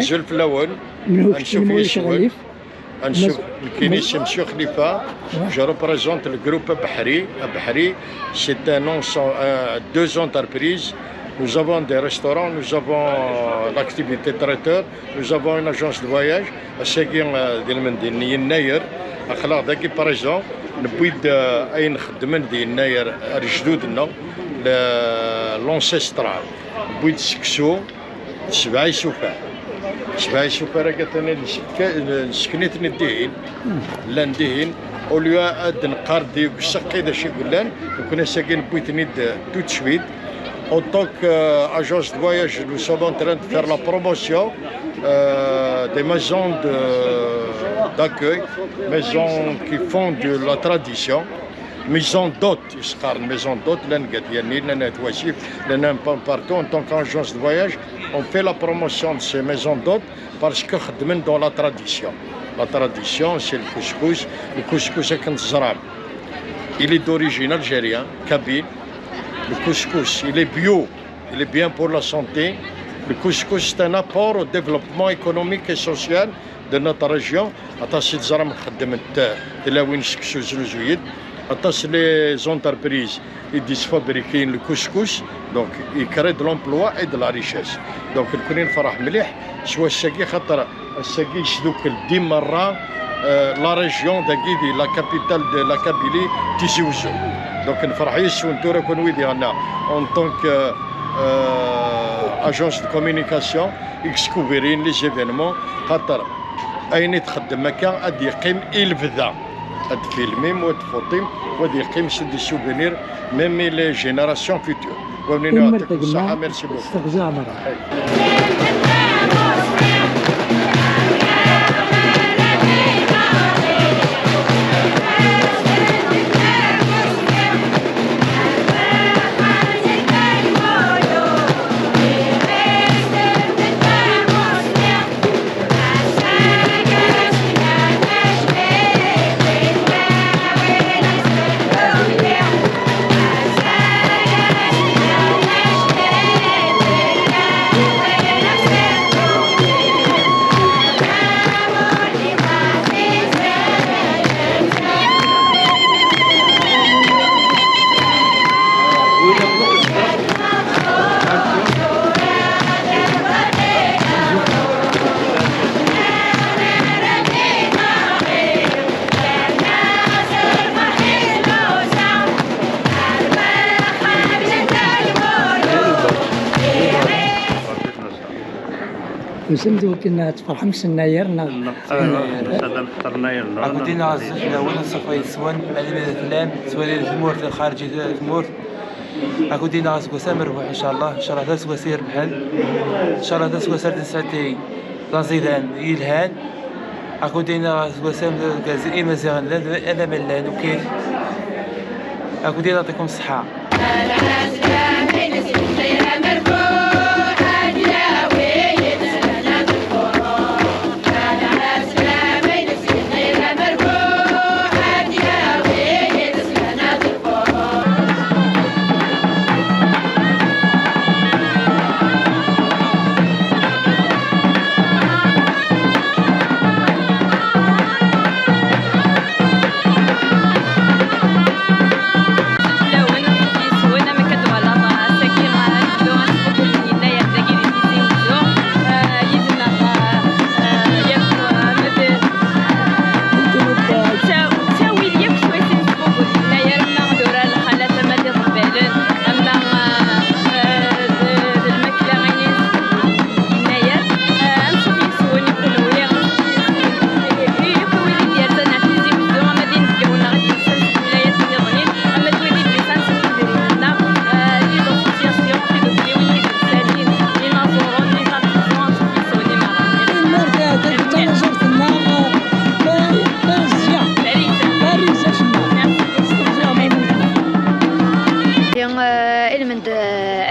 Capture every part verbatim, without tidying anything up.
Azul fell-awen. Ad nsuf yis-wen. Ad nsuf. Nekkini, c'est Monsieur Khalifa. Je représente le groupe Abḥri. Abḥri, c'est un ense-, euh, deux entreprises. Nous avons des restaurants, nous avons, euh, l'activité traiteur, nous avons une agence de voyage. Ass-agi, euh, di lmend n Yennayer, aql-aɣ dagi présent. Newwi-d, euh, ayen xeddmen di Yennayer ar lejdud-nneɣ, le-, l'ancestral. Newwi-d seksu, sebɛa isufar. Sebɛa isufar-agi atan nesken-iten-id dihin. Llan dihin. Au lieu ad neqqar deg useqqi d acu i yellan, nekkni ass-agi newwi-ten-id tout de suite. En tant qu'agence de voyage, nous sommes en train de faire la promotion, euh, des maisons de, d'accueil, maisons qui font de la tradition, maisons d'hôtes. Yesqar maison d'hôte, llan Gadiani, llan At Wasif, llan un peu partout. En tant qu'agence de voyage, on fait la promotion de ces maisons d'hôte parce que xeddmen dans la tradition. La tradition, c'est le couscous. Le couscous, akken teẓram, il est d'origine algérienne, kabyle. Le couscous, il est bio, il est bien pour la santé. Le couscous, c'est un apport au développement économique et social de notre région. Aṭas i teẓram xeddment tlawin seksu znuzu-yi-d. Aṭas les entreprises i d-yesfabrikin le couscous, donc il crée de l'emploi et de la richesse. Donc nekkni nferḥ mliḥ s wass-agi, xaṭer ass-agi yesdukkel-d i merra, euh, la région dagi di la capitale de la Kabylie, Tizi Uzzu. Donc nferḥ yis-wen tura kunwi diɣen en tant que, euh, agence de communication, i yeskubirin les événements, xaṭer ayen i txeddem akka ad yeqqim i lebda. Ad tfilmim, ad tfuṭim, u ad yeqqim s des souvenirs, même les générations futures. Wa bnin, يعطيكم الصحة. Merci beaucoup. Tusamt wakken ad tferḥem s Nnayer, neɣ? Neɣ, ah, nusa-d ad nḥeḍer Nnayer, neɣ? Akk dinna ɣas zut fell-awen, ṣṣufa yes-wen, almi d fell-am, ttwali tmurt, lxarǧ i tmurt. Akk dinna ɣas aseggas amerbuḥ, ncallah, ncallah d aseggas irebḥen, ncallah d aseggas ara d-nesɛeddi d aẓidan yelhan. Akk dinna ɣas aseggas am-, argaz Imaziɣen, llan, ala ma llan, ukit. Akk dinna, yɛṭikum ṣṣeḥḥa.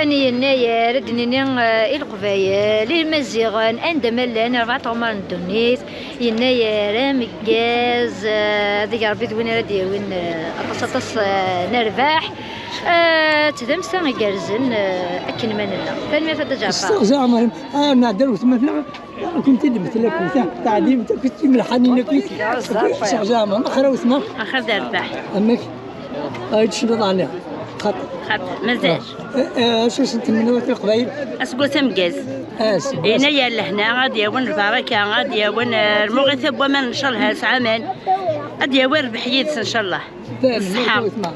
Ani yennayer, ad d-nini, eh, i Leqbayel, i Imaziɣen, anda ma llan, rbeɛ tɣemmar n ddunit, yennayer ameggaz, eh, ad ig Rebbi d win ara d-yawin, eh, aṭas, aṭas, eh, n rrbeḥ. Eh, d tadamsa igerrzen, eh, akken ma nella. Tanemmirt a Dda Ǧeɛfer. Steɣzi Ɛmer, ah, nɛedda ar wetma-tneɣ. Ad kent-id-mmtel akkit, ta-, taɛdimt akkit, timelḥanin akkit. Seɣ zeɛma, ma xrawt ma? Axir d rrbeḥ. Amek? Ay tecniḍ ɛni? Xaṭi. Xaṭi, mazal. Eh, eh, acu sent-tenniḍ i Leqbayel? Aseggas ameggaz. Aseggas. Yennayer lehna, ad d-yawin lbaraka, ad d-yawin, eh, lmuɣisa n waman, ncallah, s ɛaman. Ad d-yawi rrbeḥ yid-s, ncallah. Ṣṣeḥḥa.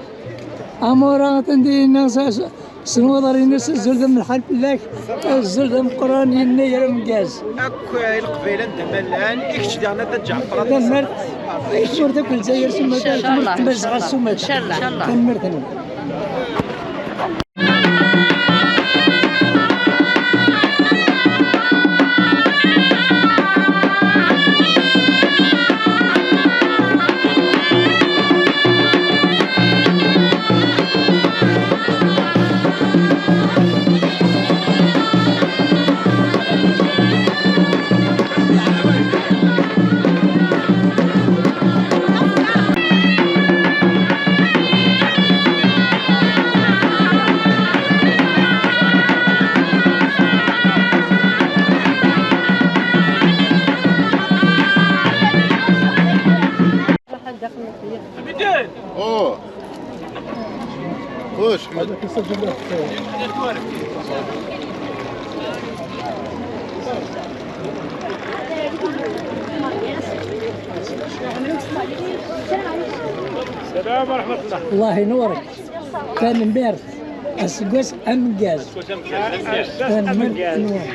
Amur, atan dinna, s-, s-, s nwaḍer-ines, azul d amelḥan fell-ak, azul d ameqqran, yennayer ameggaz. Akk, eh, i Leqbayel anda ma llan, i kečč diɣen a Dda Ǧeɛfer. Tanemmirt. I tmurt akk n Lezzayer s umata, i tmurt n Tmazɣa s umata. Ncallah. Ncallah. Tanemmirt-nwen. أوه. خوش. السلام ورحمة الله. الله ينورك. Tanemmirt. Aseggas ameggaz. Tanemmirt-nwen.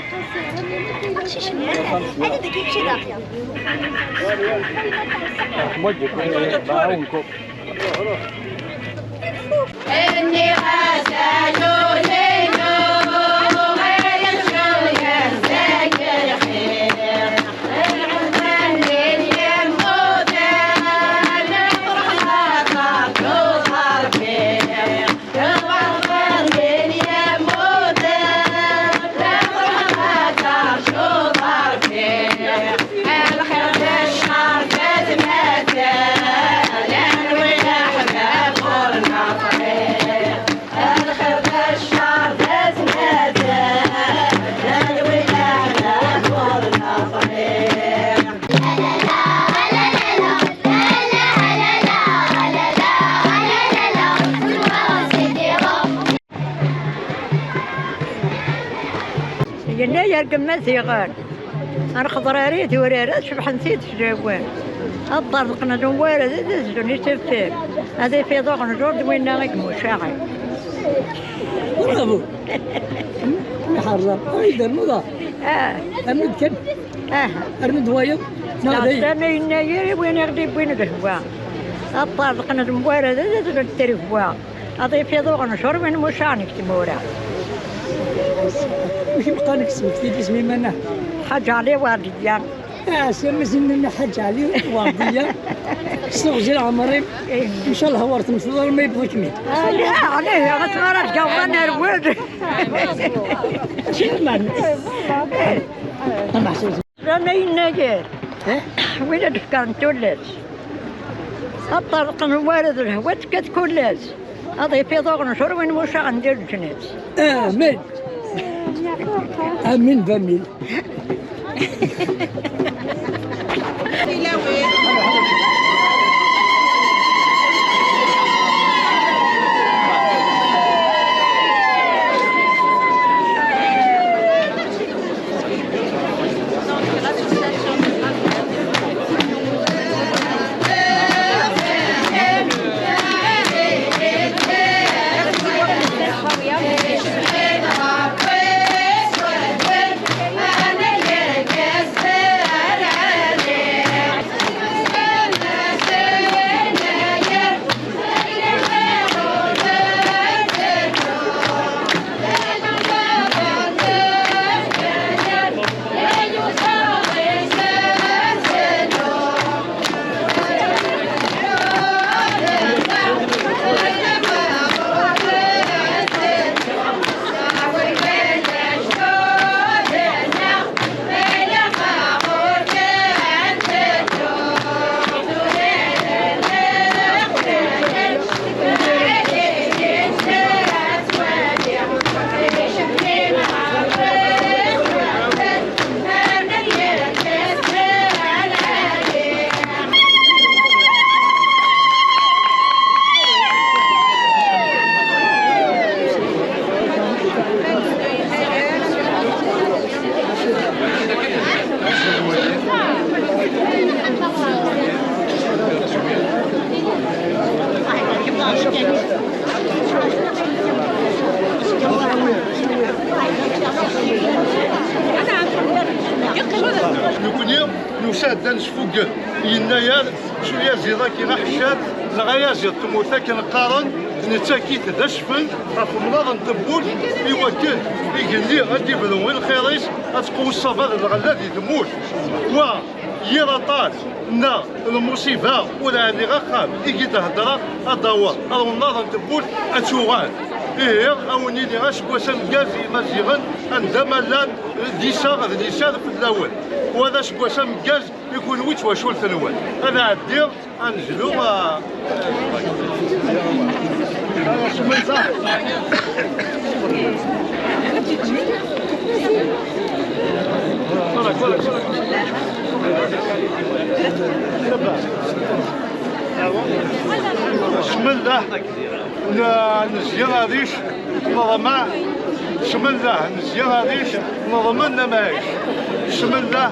Yennayer n Imaziɣen, ad nexḍer ar idurar, ad cebḥen tidlawen. Ad ṭṭerḍqen lemwared, ad azdun iseffer. Ad ifiḍ uɣenjur d winna i imucaɛen. Bravo! Iḥerẓen, ay d lmuḍa. Ah. Armi d kan. Ah. Armi d wayeḍ. Neɣ d ay- Tɛeddam a yennayer i win i ɣ-d-iwwin lehwa. Ad ṭṭerḍqen lemwared, ad azdun tregwa. Ad ifiḍ uɣenjur win mucaɛen deg tmura. Amek i meqqar deg tesmektit isem iman-a? Ḥaǧ Ɛli Werdiya. Ah, s amazin-nni Ḥaǧ Ɛli Werdiya. S teɣzi n leɛmer-im. Eh. Ncallah ur temmteḍ ara ma yewweḍ-ikem-id. Ah, ya, ɛni, ɣas ma ara d-gaweḍ ad nerwel. Acu yeḍran? Ameḥsas. Rran a yennayer. Eh? Win ad d-fkan tullas. Ad ṭṭerḍqen wared lehwa tekkat kul ass. Ad ifiḍ uɣenjur win mucaɛen di leǧnas. Amin. Amin, amin. Ɛeddan sfugel, yenna-yar, "Cwiya ziḍ-agi aḥeccat, neɣ ay aziḍ tmurt akken qqaren, nettak-it d asfel ɣef umnaḍ n tewwurt, iwakken igenni ad d-ibru i lxir-is, ad tqewwu ṣṣaba d lɣella di tmurt." Wa yir aṭas neɣ lmuṣiba, ur ɛniɣ axxam i yi-d-heddreɣ, ad d-aweḍ ar umnaḍ n tewwurt, ad tuɣal. Ihi, a wen-iniɣ aseggas ameggaz i Yimaziɣen, anda ma llan, d iseɣ d liser fell-awen. Wa d aseggas ameggaz i kunwi d twacult-nwen. Ad ɛeddiɣ, ad nezlu, ah, بسم الله. ن-، نزيان هذيش نظمع. بسم الله، نزيان هذيش نظمن معيش. بسم الله،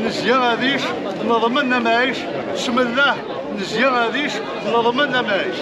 نزيان هذيش نظمن معيش. بسم الله، نزيان هذيش نظمن معيش.